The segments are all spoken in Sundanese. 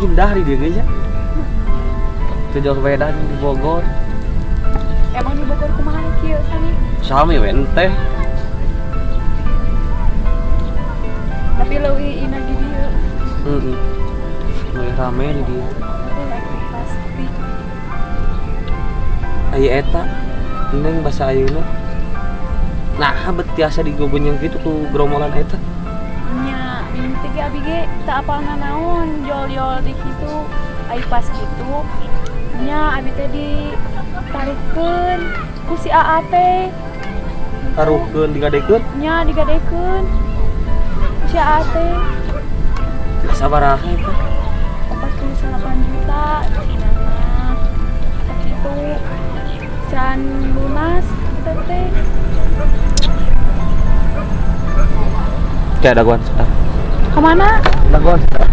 Indah di dieu nya. Teu jauh beda di Bogor. Emang di Bogor kumaha kieu sami? Sami we teh. Tapi leuwih indah di dieu. Heeh. Leuwih rame di dieu. Pasti. Aya eta neng basa ayeuna. Nah, bet tiasa digobenyeng kitu ku geromolan eta. Nya, mimiti ge abi ge teu apal nanaon jol-jol di kitu. Ai pas kitu nya abi teh ditaruhkeun ku si AA teh. Taruhkeun digadekeun? Nya digadekeun. Ku si AA teh. Sabaraha eta? 48 juta cenah mah. Sakitu can lunas eta teh. Kayak dagoan sebentar. Kemana? Dagoan sebentar.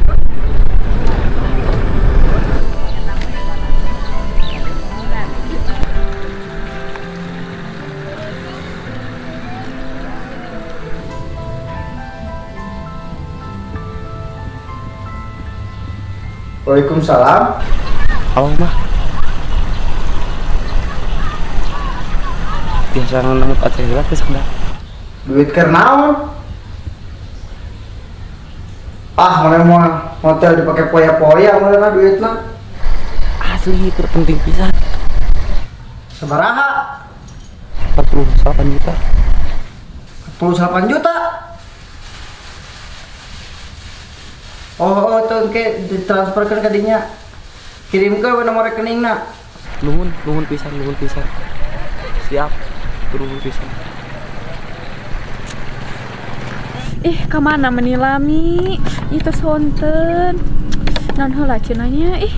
Waalaikumsalam. Halo mah. Biasa nemu aceh heula teh sakedap. Duit keur naon? Ah, mana mau hotel dipakai poya-poya mana duitna. Asli itu penting pisan. Sabaraha? 48 juta. 48 juta? Oh, tuh ke ditransferkan ke dinya. Kirimkeun we nomor rekeningna. Nuhun, nuhun pisan, nuhun pisan. Siap, nuhun pisan. Ih, kemana menilami? Itu sonten. Non heula cenah nya, ih.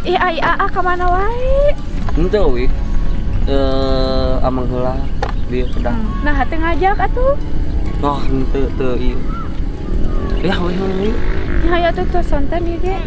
Ih, ai aa kemana wae? Henteu we. Amang heula dia pedang. Nah, hate ngajak atuh. Oh, henteu teu ieu. Ya we we. Ya hayu atuh tos sonten ieu ge.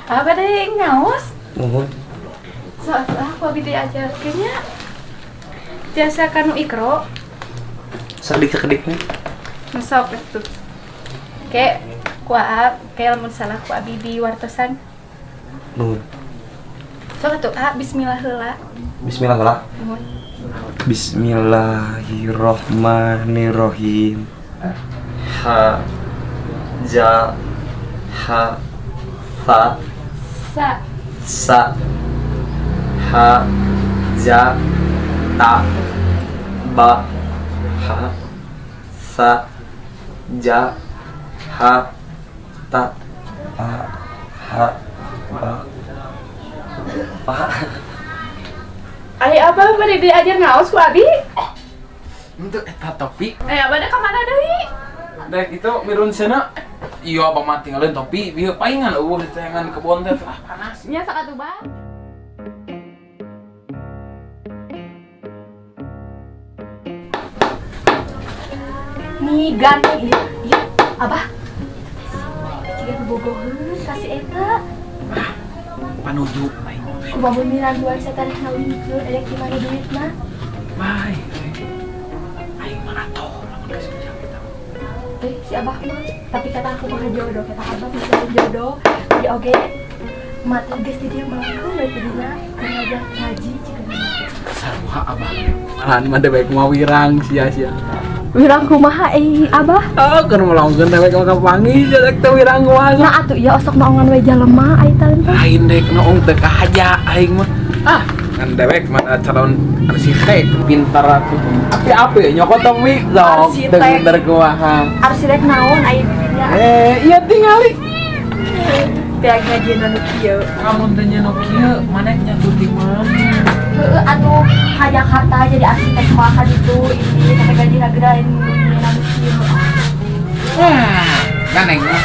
Apa deh ngaos? Nuhun. So aku abi diajarkeun nya. Jasa kanu ikro. Sakedik-sakediknya. Sok atuh. Ke ku aa, ke lamun salah ku abi di wartosan. Nuhun. Sok atuh a bismillah heula. Bismillah heula. Nuhun. Bismillahirrohmanirrohim. Ha ja H Fa Sa Sa H Ja Ta Ba H Sa Ja H Ta A H Ba Pa. Ai abah bade diajar ngaos ku abi? Oh. Henteu eta topi. Eh abah ka mana deui? Dek itu mirun seuna. Iya abah mah tinggalin topi, bieu paingan eueuh ditayangan kebon teh ah panas. Nya sok atuh bang. Nih ganteng ieu. Ieu abah. Itu teh si bogoheun ka si eta. Panuju aing. Kumaha miraguan setan ngawinkeun elek di mana duitna? Bae. Aing mah atuh lamun ka si Ujang eta. Si abah mah, tapi kata aku mah jodoh, kata abah bisa jodoh. Jadi oge mati geus di dieu melangkung we tadina keur ngajak ngaji cik. Sarua abah. Malahan mah teh baik mah wirang sia-sia. Wirang kumaha abah? Oh, keur melongkeun teh baik mah kapanggih sia teh wirang kumaha. Nah atuh ieu osok noongan we jalema ai teh. Lain dek noong teu kahaja aing mah. Ah, ngan dewek mah calon arsitek pintar atuh. Api-api nyokot topi sok teu pintar kumaha. Arsitek naon ai dinya? Iya tingali. Pihak ngajieun anu kieu. Lamun teh nya nu kieu, maneh nyatu di mana? Heeh atuh ka Jakarta jadi arsitek mah ka ditu ini sampai gajina gede ini anu kieu. Wah, gandeng mah.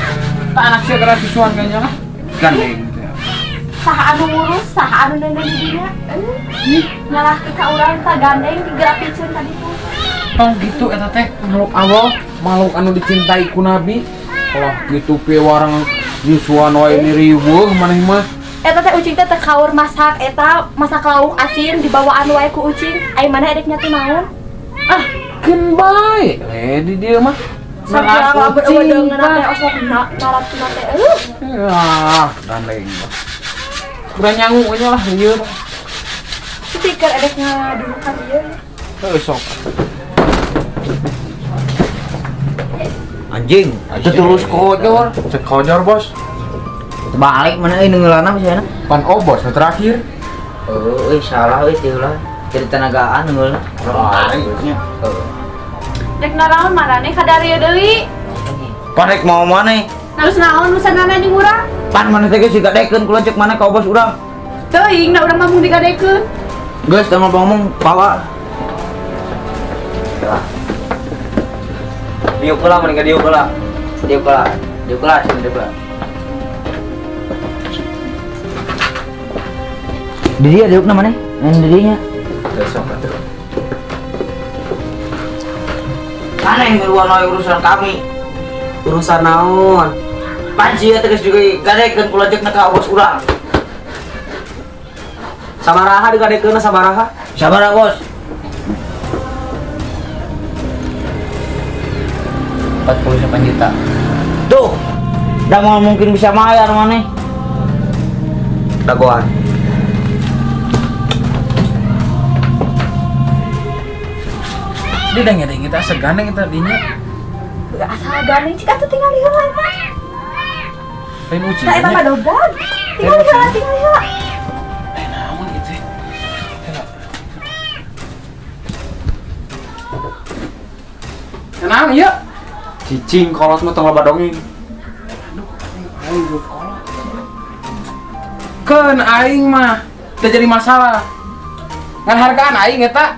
Tak anak sia geura susuan kayaknya lah. Gandeng teh. Saha anu ngurus, saha anu neundeun di dinya? Nyalahkeun ka urang tah gandeng geura piceun ka ditu. Tong gitu eta teh makhluk Allah, makhluk anu dicintai ku Nabi. Lah gitu pe warang nyusuan wae riweuh maneh mah. Eta teh ucing teh teu kaur masak eta masak lauk asin dibawaan wae ku ucing. Ai maneh edek nya teh naon? Ah, keun bae. Di dieu mah. Sakieu lamun eueuh deungeunna teh osok narapna teh. Ah, gandeng. Kurang nyangu nya lah ieu. Stiker edek ngadudukan ieu. Heuh sok. Anjing, itu tulus kojor. Sekojor, Bos. Balik mana euy neungeulana sia na? Pan obos nu terakhir. Heuh, salah euy teh ulah. Jadi tenagaan neungeulna. Nya. Heuh. Dek naraon marane ka darieu deui? Pan rek mau maneh? Terus naon urusanana jeung urang? Pan maneh teh geus digadekeun ku lanceuk maneh ka obos urang. Teuing da urang mah mung digadekeun. Geus teu ngomong bawa. Diuk heula mending ka diuk heula. Diuk heula. Diuk heula sih diuk heula. Di dia diukna maneh? Main di dinya. Besok atuh. Aneh ngeluar wae urusan kami. Urusan naon? Pan sia teh geus digadekeun ku lanceukna ka bos urang. Sabaraha digadekeunna sabaraha? Sabaraha, Bos? 48 juta. Tuh, dah mau mungkin bisa bayar maneh. Dagoan. Dia udah ngedeng kita asa gandeng kita dinya. Asa gandeng cik atuh tinggal heula eta. Lain ucing. Tah eta mah dogan. Tinggal heula, tinggal heula. Eh naon ieu teh? Naon ieu? Cicing kolot mah tong loba dongeng. Aduh, aing geus kolot. Keun aing mah teu jadi masalah. Ngan hargaan aing eta.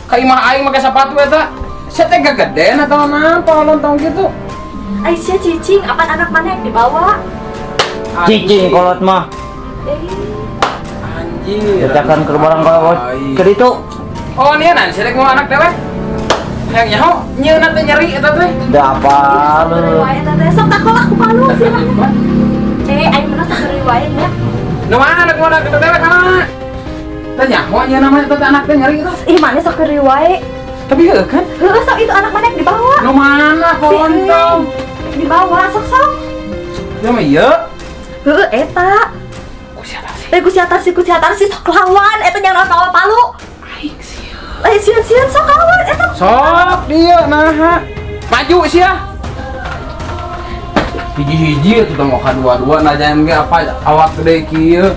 Ka imah aing make sepatu eta. Sia teh gageden atawa naon palontong kitu. Ai sia cicing, apan anak maneh yang dibawa? Cicing kolot mah. Anjir. Ditakan keur barang kolot keur ditu. Oh, nieun sia rek mau anak dewek. Hayang nyaho, nyeuna teh nyeri eta teh. Da apa lu? Eta teh sok takol aku malu sih. Aing mah sok wae nya. Nu mana anak mana kita dewek mana? Teh nyaho nyeuna mah eta teh anak teh nyeri eta. Ih, mana sok wae. Tapi heueuh kan? Heueuh sok itu anak mana yang dibawa? Nu mana polontong? Dibawa sok-sok. Ya mah ieu. Heueuh eta. Ku sia tarsi. Eh ku sia tarsi sok lawan eta nya naon palu. Aing sieun. Eh sieun sok lawan eta. Sok dia naha. Maju sia. Hiji-hiji atuh tong ka dua-dua nanyain ge apa awak gede kieu.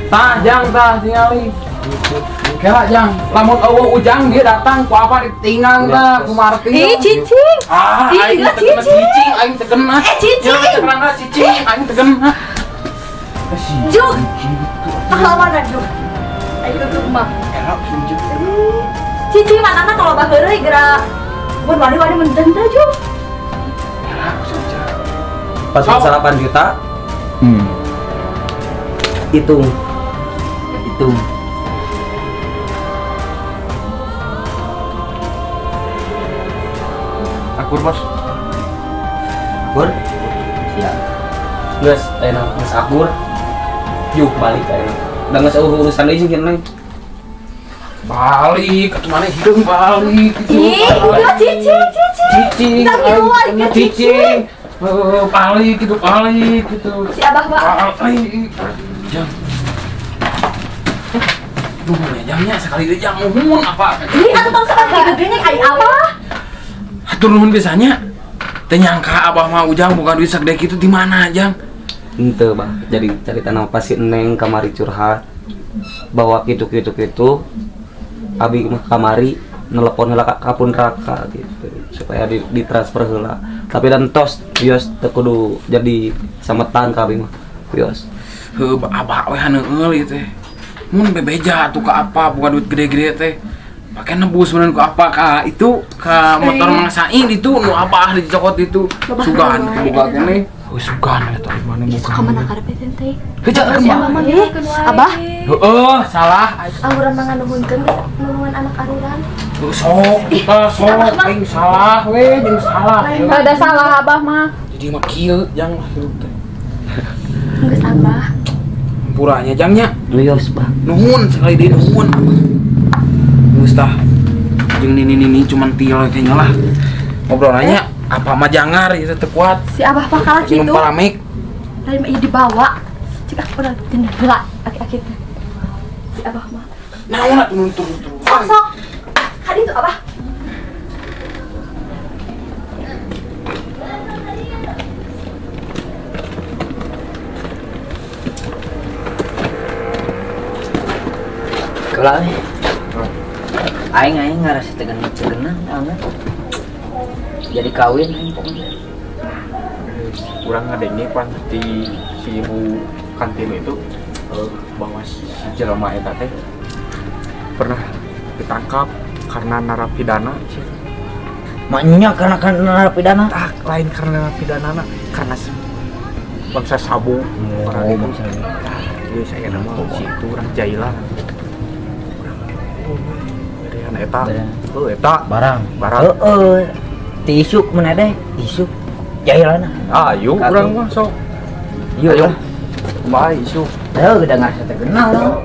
Tah jang tah tingali. Kela jang, lamun eueuh Ujang dia datang ku apa ditinggal tah ku Marti. Ih cicing. Ah, aing teu cicing, aing teu kena. Cicing. Cicing, aing teu kena. Juk. Pahlawanan juk. Aing teu mah. Cicing manana kalau baheureuy geura mun wani-wani mun teu juk. Pas 8 juta. Hitung. Hitung. Akur, Bos. Akur? Siap. Geus, ayeuna geus akur. Yuk balik ayeuna. Da geus eueuh urusan deui jeung Neng. Balik, atuh maneh hideung balik gitu. Ih, udah cicing, cicing. Cicing, cicing. Balik gitu, balik gitu. Si Abah, Pak. Balik. Jang. Nuhun ya jangnya sekali deui jang nuhun apa? Ih, atuh tong sakali gegeunyeng ai Abah. Hatur nuhun biasanya. Teu nyangka Abah mah Ujang boga duit sagede kitu di mana, Jang? Henteu, Bah. Jadi carita nama pas si Neng kamari curhat bahwa kitu-kitu kitu abi mah kamari nelepon heula ka pun Raka gitu supaya ditransfer heula. Tapi dan tos wios teu kudu jadi sametan ka abi mah. Wios. Heuh, Abah we haneul ieu teh. Mun bebeja atuh ka apa boga duit gede-gede teh. Pake nebus meureun ku apa ka itu ka motor Mang Sain itu nu abah dicokot itu. Sugan boga keneh. Oh sugan eta mana buka. Ka mana karep teh? Heuh, Abah. Heeh, salah. Aurang mah nganuhunkeun nulungan anak aruran. Sok, kita sok aing salah we jeung salah. Ada salah Abah mah. Jadi mah kieu jang hirup teh. Geus Abah. Puranya jangnya. Wios, Bah. Nuhun sekali deui nuhun. Geus tah. Jeung nini-nini cuman tiel kayaknya lah. Obrolannya apa mah jangar ieu teh kuat. Si Abah mah kalah kitu. Jeung paramek. Lain mah ieu dibawa. Cik aku udah heula aki-aki teh. Si Abah mah. Naon atuh nuntun-nuntun. Sok sok. Ka ditu Abah. Keula we. Aing aing ngarasa tegenah amat. Jadi kawin aing pokoknya. Kurang ngadenge pan di si ibu kantin itu bahwa si jelema eta teh pernah ditangkap karena narapidana. Maknya karena narapidana? Ah, lain karena narapidana, karena bangsa sabu. Orang itu. Ieu saya nama si itu orang jailan. Eta, oh eta barang, barang. Heeh, ti isuk mun ade, isuk jailana. Ayo urang mah sok. Yuk lah. Kumaha isuk? Heuh, udah ngarasa terkenal.